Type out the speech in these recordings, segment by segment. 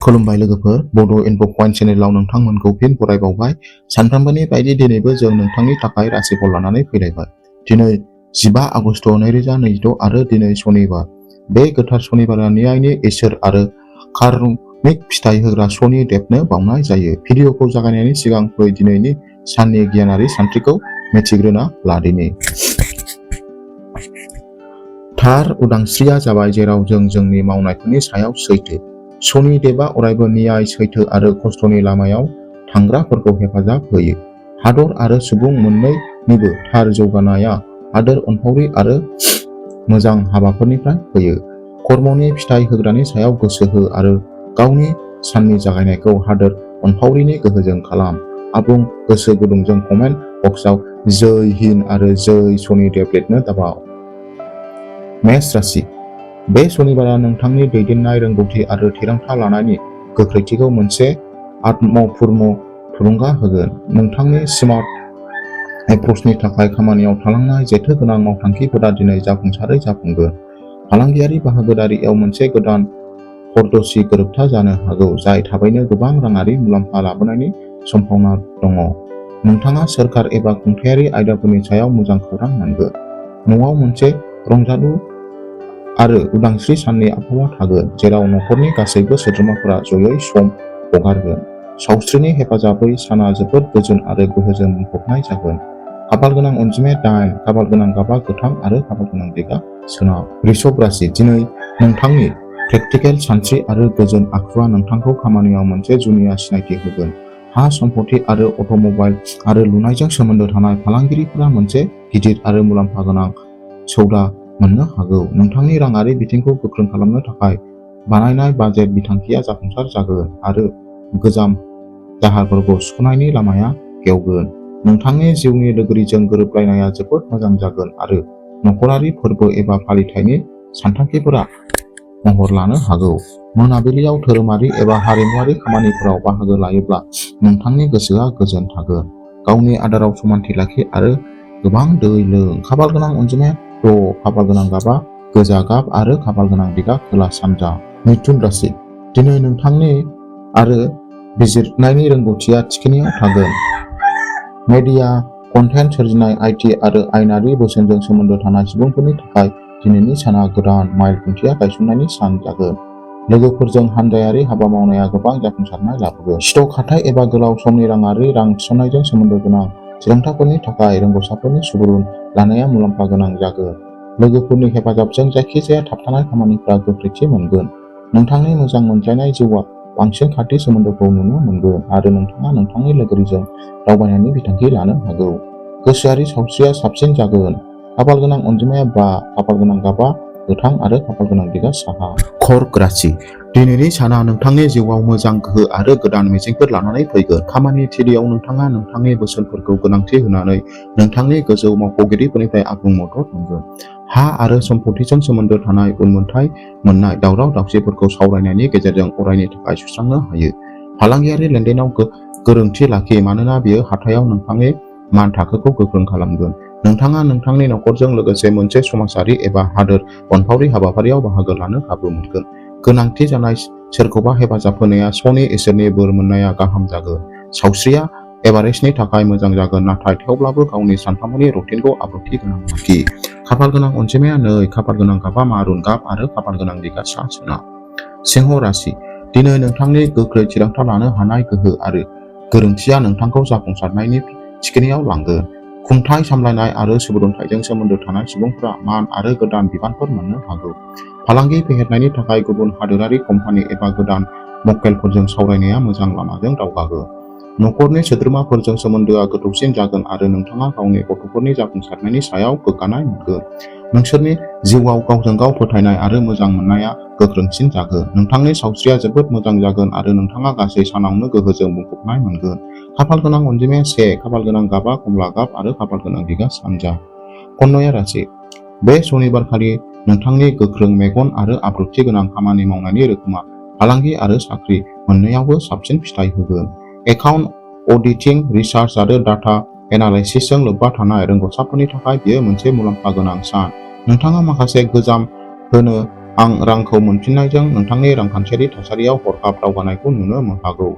खुलुमबाय लोगोफोर, बड' इनफो पइन्ट चेनेलाव नोंथांमोनखौ फिन बरायबावबाय। सानफ्रामबोनि बायदि दिनैबो जों नोंथांनि थाखाय राशिफल लानानै फैलायबाय। दिनै 15 आगस्ट 2026 आरो दिनै सनिबार। बे गोथार सनिबारा न्यायनि इसोर आरो कार्मिक फिथाइ होग्रा शनि देबनो बावनाय जायो। भिडिअखौ जागायनायनि सिगां फै दिनैनि साननि गियानारि सानथ्रिखौ मिथिग्रोना लादिनि। थार उदांस्रिया जाबाय जेराव जों जोंनि मावनायफोरनि सायाव सैथो। शनि देबआ अरायबो न्याय, सैथो आरो खस्थ'नि लामायाव थांग्राफोरखौ हेफाजाब होयो। हादर आरो सुबुं मोन्नैनिबो थार जौगानाया हादोर अनफावरि आरो मोजां हाबाफोरनिफ्राय फैयो। कर्मनि फिथाइ होग्रानि सायाव गोसो हो आरो गावनि साननि जागायनायखौ हादोर अनफावरिनि गोहोजों खालाम। आबुं गोसो गुदुंजों कमेन्ट बक्सआव जय हिन्द आरो जय शनि देब लिरनो दाबाव। मेष राशि। बे सनिबारा नोंथांनि दैदेननाय रोंगौथि आरो थिरांथा लानायनि गोख्रैथिखौ मोनसे आत्मपूर्ण थुलुंगा होगोन। नोंथांनि स्मार्ट एप्रोचनि थाखाय खामानियाव थालांनाय जेथोगोनां मावथांखिफोरा दिनै जाफुंसारै जाफुंगोन। फालांगियारि बाहागोदारियाव मोनसे गोदान फर्दसि गोरोबथा जानो हागौ, जाय थाबैनो गोबां राङारि मुलाम्फा लाबोनायनि सम्भावना दङ। नोंथाङा सोरखार एबा खुंथायारि आयदाफोरनि सायाव मोजां खौरां मोनगोन। न'आव मोनसे रंजालु आरो उदांस्रि साननि आबहावा थागोन, जेराव नखरनि गासैबो सोद्रोमाफोरा जयै सम हगारगोन। सावस्रिनि हेफाजाबै साना जोबोद गोजोन आरो गोहोजों बुंफबनाय जागोन। खाफालगोनां अनजिमाया 8, खाफालगोनां गाबआ गोथां आरो खाफालगोनां दिगआ सोनाब। वृषभ राशि। दिनै नोंथांनि प्रेक्टिकेल सानस्रि आरो गोजोन आखुआ नोंथांखौ खामानियाव मोनसे जुनिया सिनायथि होगोन। हा, सम्पथि आरो अट'मबाइल आरो लुनायजों सोमोन्दो थानाय फालांगिरिफोरा मोनसे गिदिर आरो मुलाम्फा गोनां सौदा मोननो हागौ। नोंथांनि राङारि बिथिंखौ गोख्रों खालामनो थाखाय बानायनाय बाजेट बिथांखिया जाफुंसार जागोन आरो गोजाम दाहारफोरखौ सुख'नायनि लामाया गेवगोन। नोंथांनि जिउनि लोगोरिजों गोरोबलायनाया जोबोद मोजां जागोन आरो नखरारि फोरबो एबा फालिथायनि सानथांखिफोरा महर लानो हागौ। मोनाबिलियाव धोरोमारि एबा हारिमुआरि खामानिफोराव बाहागो लायोब्ला नोंथांनि गोसोआ गोजोन थागोन। गावनि आदाराव समानथि लाखि आरो गोबां दै लों। खाफालगोनां अनजिमाया 6, खाफालगोनां गाबआ गोजा गाब आरो खाफालगोनां दिगआ खोला सानजा। मिथुन राशि। दिनै नोंथांनि आरो बिजिरनायनि रोंग'थिया थिखिनियाव थागोन। मेडिया, कन्टेन्ट सोरजिनाय, आईटी आरो आयेनारि बोसोनजों सोमोन्दो थानाय सुबुंफोरनि थाखाय दिनैनि साना गोदान माइल खुन्थिया गायसननायनि सान जागोन। लोगोफोरजों हानजायारि हाबा मावनाया गोबां जाफुंसारनाय लाबोगोन। स्टक हाथाइ एबा गोलाव समनि राङारि रां थिसननायजों सोमोन्दो गोनां थिरांथाफोरनि थाखाय रोंग'साफोरनि सुबुरुन लानाया मुलाम्फा गोनां जागोन। लोगोफोरनि हेफाजाबजों जायखिजाया थाबथानाय खामानिफोरा गोख्रैथि मोनगोन। नोंथांनि मोजां मोनज्लायनाय जिउआ बांसिन खाथि सोमोन्दोखौ नुनो मोनगोन आरो नोंथाङा नोंथांनि लोगोरिजों दावबायनायनि बिथांखि लानो हागौ। गोसोआरि सावस्रिया साबसिन जागोन। खाफालगोनां अनजिमाया 5, खाफालगोनां गाबआ गोथां आरो खाफालगोनां दिगआ साहा। कर्क राशि। दिनैनि साना नोंथांनि जिउआव मोजां गोहो आरो गोदान मिजिंफोर लानानै फैगोन। खामानि थिलिआव नोंथाङा नोंथांनि बोसोनफोरखौ गोनांथि होनानै नोंथांनि गोजौ मावख'गिरिफोरनिफ्राय आबुं मदद मोनगोन। हा आरो सम्पथिजों सोमोन्दो थानाय उनमोनथाय मोननाय दावराव-दावसिफोरखौ सावरायनायनि गेजेरजों अरायनि थाखाय सुस्रांनो हायो। फालांगियारि लेनदेनाव गोरोंथि लाखि मानोना बेयो हाथायाव नोंथांनि मान थाखोखौ गोख्रों खालामगोन। नोंथाङा नोंथांनि नखरजों लोगोसे मोनसे समाजारि एबा हादोर अनफावरि हाबाफारियाव बाहागो लानो खाबु मोनगोन। गोनांथि जानाय सोरखौबा हेफाजाब होनाया शनि इसोरनि बोर मोननाया गाहाम जागोन। सावस्रिया एभारेजनि थाखाय मोजां जागोन, नाथाय थेवब्लाबो गावनि सानफ्रोमबोनि रुटिनखौ आब्रुथि गोनां लाखि। खाफालगोनां अनजिमाया 2, खाफालगोनां गाबआ मारुन गाब आरो खाफालगोनां दिगआ सा सोनाब। सिंह राशि। दिनै नोंथांनि गोख्रै थिरांथा लानो हानाय गोहो आरो गोरोंथिया नोंथांखौ जाफुंसारनायनि थिखिनियाव लांगोन। खुंथाय सामलायनाय आरो सुबुरुनथायजों सोमोन्दो थानाय सुबुंफोरा मान आरो गोदान बिबानफोर मोननो हागौ। फालांगि फेहेरनायनि थाखाय गुबुन हादोरारि कम्पानि एबा गोदान मक्केलफोरजों सावरायनाया मोजां लामाजों दावगागोन। नखरनि सोद्रोमाफोरजों सोमोन्दोआ गोथौसिन जागोन आरो नोंथाङा गावनि गथ'फोरनि जाफुंसारनायनि सायाव गोग्गानाय मोनगोन। नोंसोरनि जिउआव गावजों गाव फोथायनाय आरो मोजां मोननाया गोख्रोंसिन जागोन। नोंथांनि सावस्रिया जोबोद मोजां जागोन आरो नोंथाङा गासै सानावनो गोहोजों बुंफबनाय मोनगोन। खाफालगोनां अनजिमाया 1, खाफालगोनां गाबआ कमला गाब आरो खाफालगोनां दिगआ सानजा। कन्या राशि। बे सनिबारखालि नोंथांनि गोख्रों मेगन आरो आब्रुथि गोनां खामानि मावनायनि रोखोमा फालांगि आरो साख्रि मोन्नैयावबो साबसिन फिथाय होगोन। एकाउन्ट अडिटिं, रिसार्च आरो डाटा एनालाइसिसजों लोब्बा थानाय रोंग'साफोरनि थाखाय बेयो मोनसे मुलाम्फा गोनां सान। नोंथाङा माखासे गोजाम होनो आं रांखौ मोनफिननायजों नोंथांनि रांखान्थियारि थासारियाव हरखाब दावगानायखौ नुनो हागौ।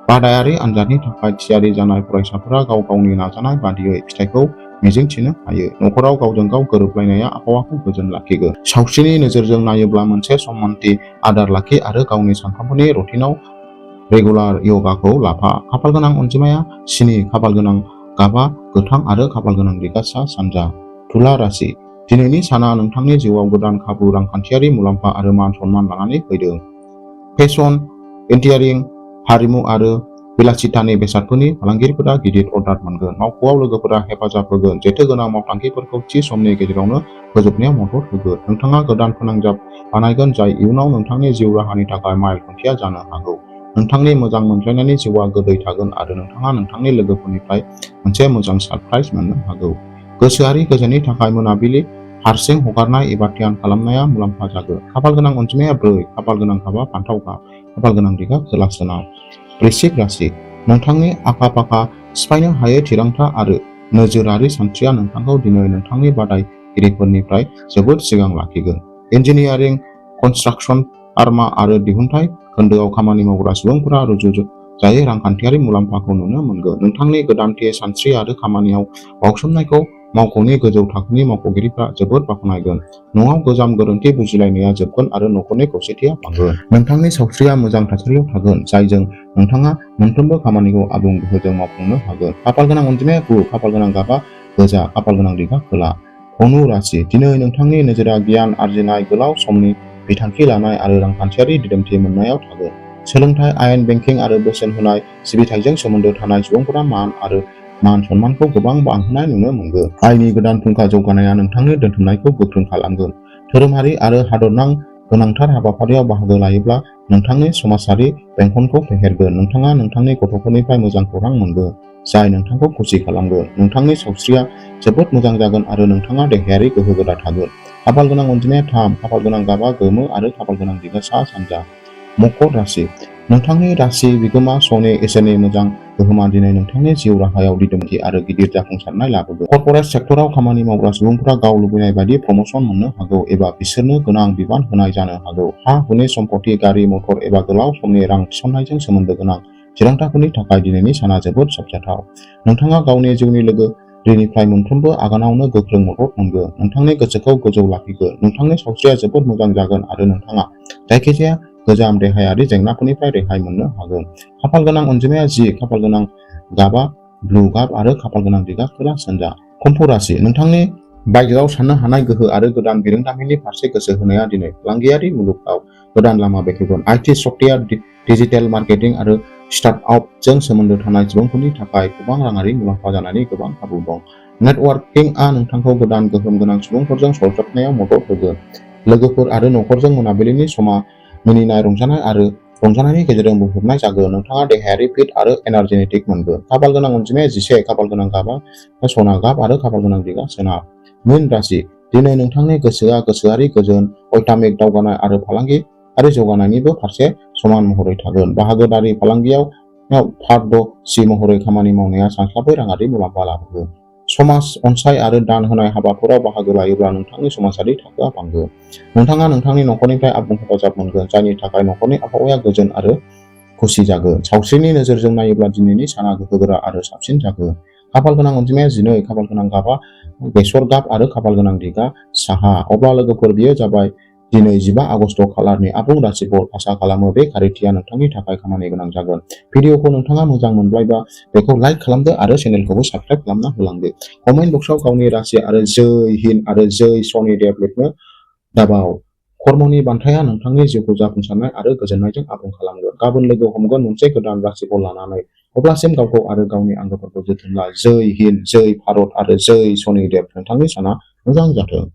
बादायारि आनजादनि थाखाय थियारि जानाय फरायसाफोरा गाव गावनि नाजानाय बादियै फिथाइखौ मिजिंथिनो हायो। नखराव गावजों गाव गोरोबलायनाया आबहावाखौ गोजोन लाखिगोन। सावस्रिनि नोजोरजों नायोब्ला मोनसे समानथि आदार लाखि आरो गावनि सानफ्रोमबोनि रुटिनआव रेगुलार य'गाखौ लाफा। खाफालगोनां अनजिमाया स्नि, खाफालगोनां गाबआ गोथां आरो खाफालगोनां दिगा सा सानजा। तुला राशि। दिनैनि साना नोंथांनि जिउआव गोदान खाबु, रांखान्थियारि मुलाम्फा आरो मान सन्मान लानानै फैदों। फेशन, इन्टियारिं, हारिमु आरो बिलासितानि बेसादफोरनि फालांगिरिफोरा गिदिर अर्डार मोनगोन। मावख'आव लोगोफोरा हेफाजाब होगोन। जेथो गोनां मावथांखिफोरखौ थि समनि गेजेरावनो फोजोबनायाव मदद होगोन। नोंथाङा गोदान फोनांजाब बानायगोन जाय इयुनाव नोंथांनि जिउ राहानि थाखाय माइल खुन्थिया जानो हागौ। नोंथांनि मोजां मोनज्लायनायनि जिउआ गोदै थागोन आरो नोंथाङा नोंथांनि लोगोफोरनिफ्राय मोनसे मोजां सारप्राइज मोननो हागौ। गोसोआरि गोजोननि थाखाय मोनाबिलि हारसिं हगारनाय एबा ध्यान खालामनाया मुलाम्फा जागोन। खाफालगोनां अनजिमाया 4, खाफालगोनां गाबआ फान्थाव गाब, खाफालगोनां दिगा खोला सोनाब। वृश्चिक राशि। नोंथांनि आखा-फाखा, सिफायनो हायै थिरांथा आरो नोजोरारि सानस्रिया नोंथांखौ दिनै नोंथांनि बादायगिरिफोरनिफ्राय जोबोद सिगां लाखिगोन। इन्जिनियारिं, कनस्ट्राक्सन, फार्मा आरो दिहुनथाय खोन्दोआव खामानि मावग्रा सुबुंफोरा रुजुजायै रांखान्थियारि मुलाम्फाखौ नुनो मोनगोन। नोंथांनि गोदानथि सानस्रि आरो खामानियाव बाउसोमनायखौ मावख'नि गोजौ थाखोनि मावख'गिरिफोरा जोबोद बाख्नायगोन। न'आव गोजाम गोरोन्थि बुजिलायनाया जोबगोन आरो नखरनि खौसेथिया बांगोन। नोंथांनि सावस्रिया मोजां थासारियाव थागोन, जायजों नोंथाङा मोनफ्रोमबो खामानिखौ आबुं गोहोजों मावफुंनो हागोन। खाफालगोनां अनजिमाया 9, खाफालगोनां गाबआ गोजा, खाफालगोनां दिगा खोला। धनु राशि। दिनै नोंथांनि नोजोरा गियान आरजिनाय, गोलाव समनि बिथांखि लानाय आरो रांखान्थियारि दिदोमथि मोननायाव थागोन। सोलोंथाय, आयेन, बेंकिं आरो बोसोन होनाय सिबिथायजों सोमोन्दो थानाय सुबुंफोरा मान सन्मानखौ गोबां बांहोनाय नुनो मोनगोन। आयनि गोदान फुंखा जौगानाया नोंथांनि दोनथुमनायखौ गोख्रों खालामगोन। धोरोमारि आरो हादरनां गोनांथार हाबाफारियाव बाहागो लायोब्ला नोंथांनि समाजारि बेंखनखौ फेहेरगोन। नोंथाङा नोंथांनि गथ'फोरनिफ्राय मोजां खौरां मोनगोन, जाय नोंथांखौ खुसि खालामगोन। नोंथांनि सावस्रिया जोबोद मोजां जागोन आरो नोंथाङा देहायारि गोहोगोरा थागोन। खाफालगोनां अनजिमाया 3, खाफालगोनां गाबआ गोमो आरो खाफालगोनां दिगा सा सानजा। मकर राशि। नोंथांनि राशि बिगोमा शनि इसोरनि मोजां गोहोमआ दिनै नोंथांनि जिउ राहायाव दिदोमथि आरो गिदिर जाफुंसारनाय लाबोगोन। कर्परेट सेक्टराव खामानि मावग्रा सुबुंफोरा गाव लुबैनाय बायदि प्रम'शन मोननो हागौ एबा बिसोरनो गोनां बिबान होनाय जानो हागौ। हा-हुनि सम्पथि, गारि मटर एबा गोलाव समनि रां थिसननायजों सोमोन्दो गोनां थिरांथाफोरनि थाखाय दिनैनि साना जोबोद साबजाथाव। नोंथाङा गावनि जिउनि लोगोरिनिफ्राय मोनफ्रोमबो आगानावनो गोख्रों मदद मोनगोन। नोंथांनि गोसोखौ गोजौ लाखिगोन। नोंथांनि सावस्रिया जोबोद मोजां जागोन आरो नोंथाङा जायखिजाया गोजाम देहायारि जेंनाफोरनिफ्राय रेहाय मोननो हागोन। खाफालगोनां अनजिमाया 10, खाफालगोनां गाबआ ब्लु गाब आरो खाफालगोनां दिगा खोला सानजा। कुम्भ राशि। नोंथांनि बायजोआव साननो हानाय गोहो आरो गोदान बिरोंदामिननि फारसे गोसो होनाया दिनै फालांगियारि मुलुगाव गोदान लामा बेखेवगोन। आईटी, सफ्टवेयार, डिजिटेल मार्केटिं आरो स्टार्टआपजों सोमोन्दो थानाय सुबुंफोरनि थाखाय गोबां राङारि मुलाम्फा जानायनि गोबां खाबु दं। नेटवर्किंआ नोंथांखौ गोदान गोहोम गोनां सुबुंफोरजों सरजाबनायाव मदद होगोन। लोगोफोर आरो नखरजों मोनाबिलिनि समा मिनिनाय, रंजानाय आरो रंजानायनि गेजेरजों बुंफबनाय जागोन। नोंथाङा देहायारि फिट आरो एनार्जेटिक मोनगोन। खाफालगोनां अनजिमाया 11, खाफालगोनां गाबआ सना गाब आरो खाफालगोनां दिगा सोनाब। मीन राशि। दिनै नोंथांनि गोसोआ गोसोआरि गोजोन, अटामिक दावगानाय आरो फालांगियारि जौगानायनिबो फारसे समान महरै थागोन। बाहागोदारि फालांगियाव पारदर्शी महरै खामानि मावनाया सानस्लाबै राङारि मुलाम्फा लाबोगोन। समाज अनसाय आरो दान होनाय हाबाफोराव बाहागो लायोब्ला नोंथांनि समाजारि थाखोआ बांगोन। नोंथाङा नोंथांनि नखरनिफ्राय आबुं हेफाजाब मोनगोन, जायनि थाखाय नखरनि आबहावाया गोजोन आरो खुसि जागोन। सावस्रिनि नोजोरजों नायोब्ला दिनैनि साना गोहोगोरा आरो साबसिन जागोन। खाफालगोनां अनजिमाया 12, खाफालगोनां गाबआ बेसर गाब आरो खाफालगोनां दिगा साहा। अब्ला लोगोफोर, बेयो जाबाय दिनै 15 आगस्त खालारनि आबुं राशिफल। आसा खालामो बे खारिथिया नोंथांनि थाखाय खामानि गोनां जागोन। भिडिअखौ नोंथाङा मोजां मोनबायबा बेखौ लाइक खालामदो आरो चेनेलखौबो साबस्क्राइब खालामना होलांदो। कमेन्ट बक्सआव गावनि राशि आरो जै हिन्द आरो जै शनि देव लिरनो दाबाव। कर्मनि बान्थाया नोंथांनि जिउखौ जाफुंसारनाय आरो गोजोननायजों आबुं खालामगोन। गाबोन लोगो हमगोन मोनसे गोदान राशिफल लानानै। अब्लासिम गावखौ आरो गावनि आंगोफोरखौ जोथोन ला। जै हिन्द, जै भारत आरो जै शनि देव। नोंथांनि साना मोजां जाथों।